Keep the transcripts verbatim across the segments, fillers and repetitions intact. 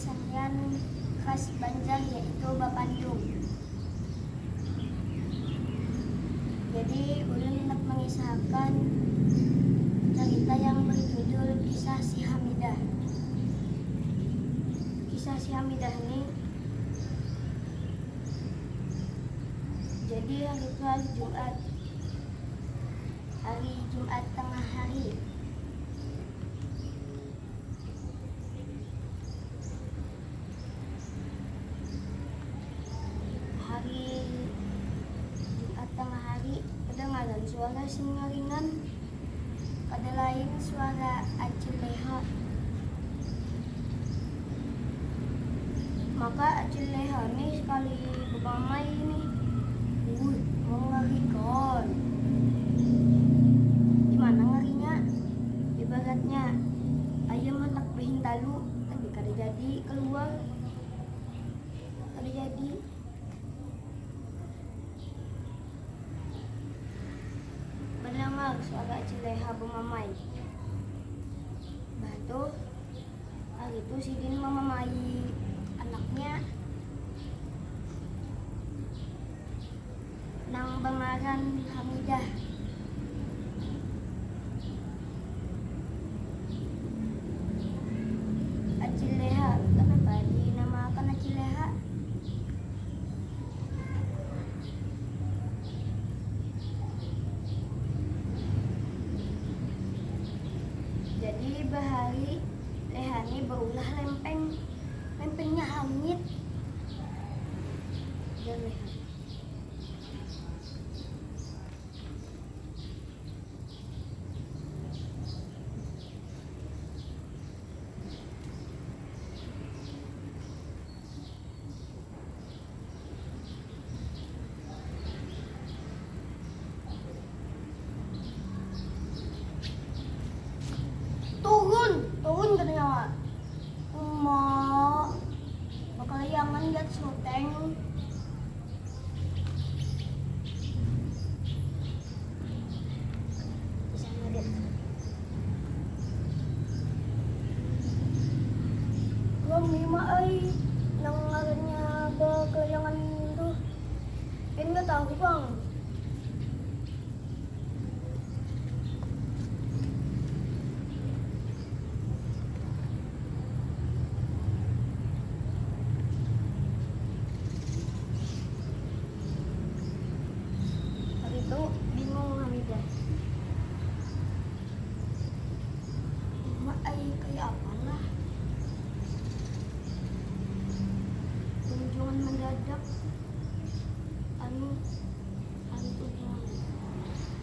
Kesenian khas Banjar yaitu bapandung. Jadi ulun hendak mengisahkan cerita yang berjudul Kisah Si Hamidah. Kisah Si Hamidah ni, jadi hari tu hari Jumat, hari Jumat tengah hari. Hari Jumat tengah hari, kedengaran suara sing ngaringan. Kada lain suara Acil Leha. Maka Acil Leha ni sekali bemamai ni, wuih, mengerikan. Di mana ngerinya? Ibaratnya ayam hendak behintalu, tapi kada jadi keluar. Kada jadi. Mendengar suara Acil Leha bemamai. Bah tu, hari tu sidin memamai anaknya nang bengaran Hamidah. Acil Leha, kenapa dinamakan Acil Leha? Jadi bahari Leha ni beulah lempeng, lempengnya hangit. Dan Leha. Turun, turun katanya. Uma, bakalayangan lihat syuting. Bang, ni mah ai, nang ngarannya bakalayangan tuh. Pian nggak tahu, Bang? Hari tu bingung Hamidah. Uma ai, kaya apa lah? Kunjungan mendadak. Anu, anu kunjungan.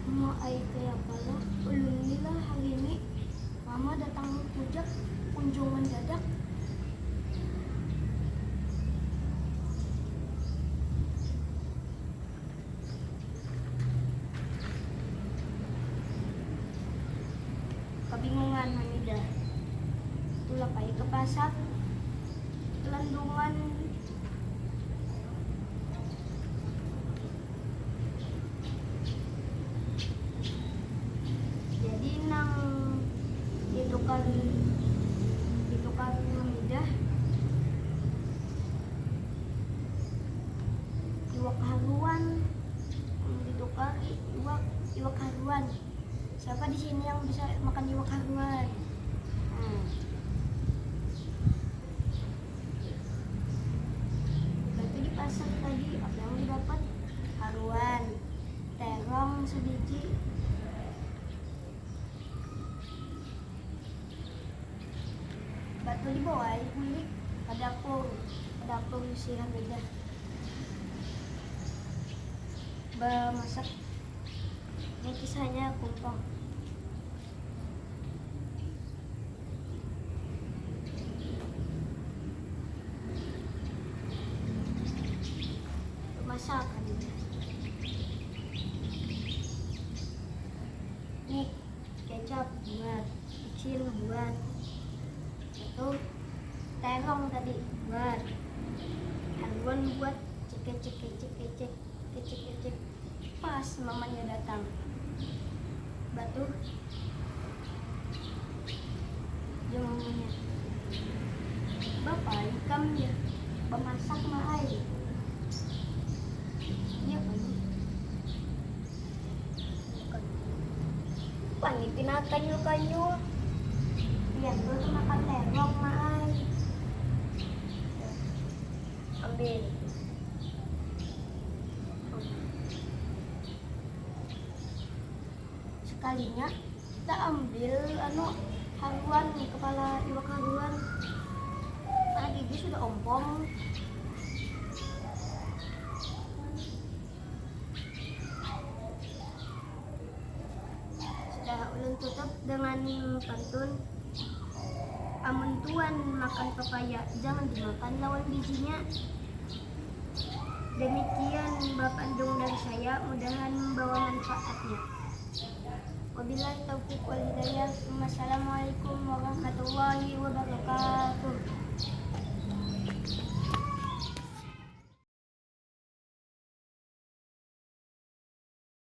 Uma ai, kaya apa lah? Ulun ni lah hari ni. Mama datang kujak kunjung mendadak. Kebingungan Hamidah. Tulak ai ke pasar. Kelandungan. Jadi nang ditukar, ditukar Hamidah iwak haruan, nang ditukar iwak, iwak haruan. Siapa di sini yang bisa makan iwak haruan? Nah. Batu di pasar tadi, apa yang didapat? Haruan, terong sebiji. Batu dibawa ai bulik ke dapur, ke dapur si Hamidah. Bamasak. Ini kisahnya kumpang. Masak. Nih, kecap buat, micin buat. Itu terong tadi buat. Haruan buat, cek, cek, cek, cek, cek, cek, cek. Pas mamanya datang. Batu. Jar mamanya, "Bapa, Iya, bamasak ma ai. Iya kah? Bukan. Wani pina kanyul-kanyul. Iya, tu makan terong ma ai. Ambil. Sekalinya kita ambil anu haruan, kepala iwak haruan. Karena gigi sudah ompong. Sudah ulun tutup dengan pantun. Amun tuan makan pepaya, jangan dimakan lawan bijinya. Demikian bapandung dari saya, mudahan membawa manfaatnya. Wabillahi taufiq wal hidayah. Wassalamualaikum